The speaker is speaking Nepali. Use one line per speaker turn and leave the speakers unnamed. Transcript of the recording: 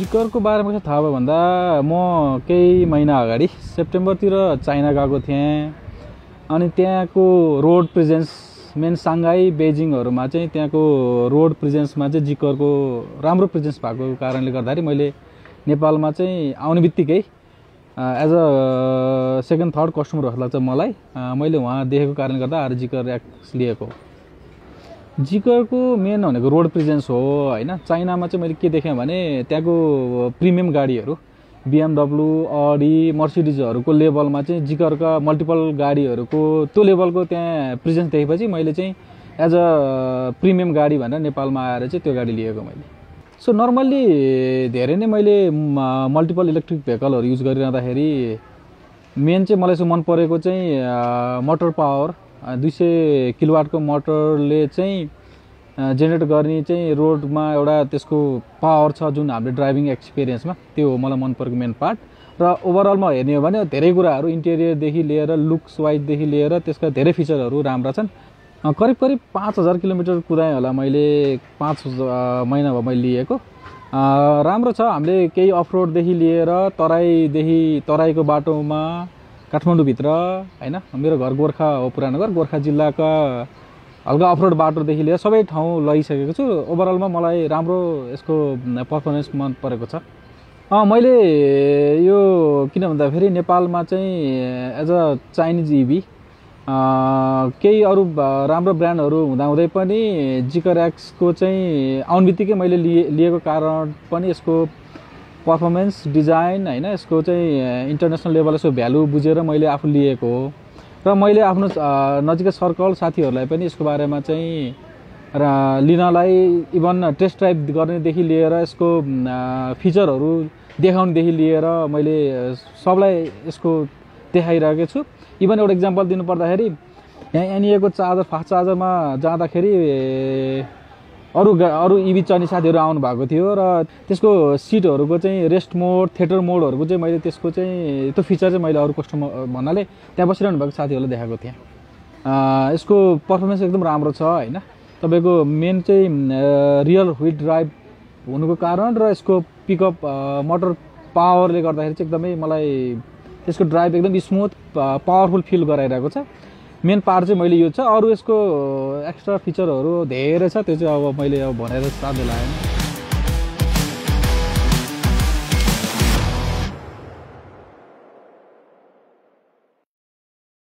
जिकरको बारेमा के थाहा भयो भन्दा म केही महिना अगाडि सेप्टेम्बरतिर चाइना गएको थिएँ अनि त्यहाँको रोड प्रेजेन्स मेन साङ्घाई बेजिङहरुमा चाहिँ त्यहाँको रोड प्रेजेन्समा चाहिँ जिकरको राम्रो प्रेजेन्स भएको कारणले गर्दाखेरि मैले नेपालमा चाहिँ आउने बित्तिकै as a second third customer जस्तो लाग्छ मलाई मैले वहाँ देखेको कारणले गर्दा आर जिकर एक्स लिएको जिकरको मेन भनेको रोड प्रेजेन्स हो हैन चाइनामा चाहिँ मैले के देखेँ भने त्यहाँको प्रिमियम गाडीहरु BMW अडी मर्सिडिजहरुको लेभलमा चाहिँ जिकरका मल्टिपल गाडीहरुको त्यो लेभलको त्यहाँ प्रेजेन्स देखेपछि मैले चाहिँ एज अ प्रिमियम गाडी भनेर नेपालमा आएर चाहिँ त्यो गाडी लिएको मैले सो नर्मली धेरै नै मैले मल्टिपल इलेक्ट्रिक भेहिकलहरु युज गरिरहँदाखेरि मेन चाहिँ मलाई मन परेको चाहिँ मोटर पावर 200 किलोवाटको मोटरले चाहिँ जेनेरेट गर्ने चाहिँ रोडमा एउटा त्यसको पावर छ जुन हामीले ड्राइभिङ एक्सपिरियन्समा त्यो हो मलाई मन परेको मेन पार्ट र ओभरअलमा हेर्ने हो भने धेरै कुराहरु इन्टेरियर देखि लिएर लुक्स वाइज देखि लिएर त्यसका धेरै फिचरहरु राम्रा छन् करिब 5000 किलोमिटर कुदाएँ होला मैले 5 महिना भयो मैले लिएको राम्रो छ हामीले केही अफरोड देखि लिएर तराईको बाटोमा काठमाडौँ भित्र हैन मेरो घर गोरखा हो पुरानो घर गोरखा जिल्लाका हल्का अफरोड बाटोदेखि लिएर सबै ठाउँ लगिसकेको छु ओभरअलमा मलाई राम्रो यसको परफर्मेन्स मन परेको छ मैले यो किन भन्दा फेरि नेपालमा चाहिँ एज अ चाइनिज इभी केही अरु राम्रो ब्रान्डहरु हुँदाहुँदै पनि जिकर एक्स को चाहिँ आउनबित्तिकै मैले लिएको कारण पनि यसको परफर्मेन्स डिजाइन हैन यसको चाहिँ इन्टरनेशनल लेभल यसको भ्यालु बुझेर मैले आफू लिएको हो र मैले आफ्नो नजिकै सर्कल साथीहरुलाई पनि यसको बारेमा चाहिँ लिनलाई इभन टेस्ट ड्राइभ गर्नेदेखि लिएर यसको फिचरहरु देखाउनेदेखि लिएर मैले सबलाई यसको देखाइरहेको छु इभन एउटा एक्जाम्पल दिनु पर्दाखेरि यहाँ एनईएको चार्जर फास्ट चार्जरमा जाँदाखेरि अरु इभी चढ्ने साथीहरु आउनु भएको थियो र त्यसको सिटहरुको चाहिँ रेस्ट मोड थिएटर मोडहरुको चाहिँ मैले त्यसको चाहिँ त्यो फिचर चाहिँ मैले अरु कस्टमर भन्नाले त्यहाँ बसिरहनु भएको साथीहरुलाई देखाएको थिएँ यसको परफर्मेन्स एकदम राम्रो छ हैन तपाईको मेन चाहिँ रियल व्हील ड्राइभ हुनुको कारण र यसको पिकअप मोटर पावरले गर्दाखेरि चाहिँ एकदमै मलाई यसको ड्राइभ एकदम स्मुथ पावरफुल फिल गराइरहेको छ मेन पार्ट चाहिँ मैले यो छ अरु यसको एक्स्ट्रा फिचरहरु धेरै छ त्यो चाहिँ अब मैले भनेर साध्य लागेन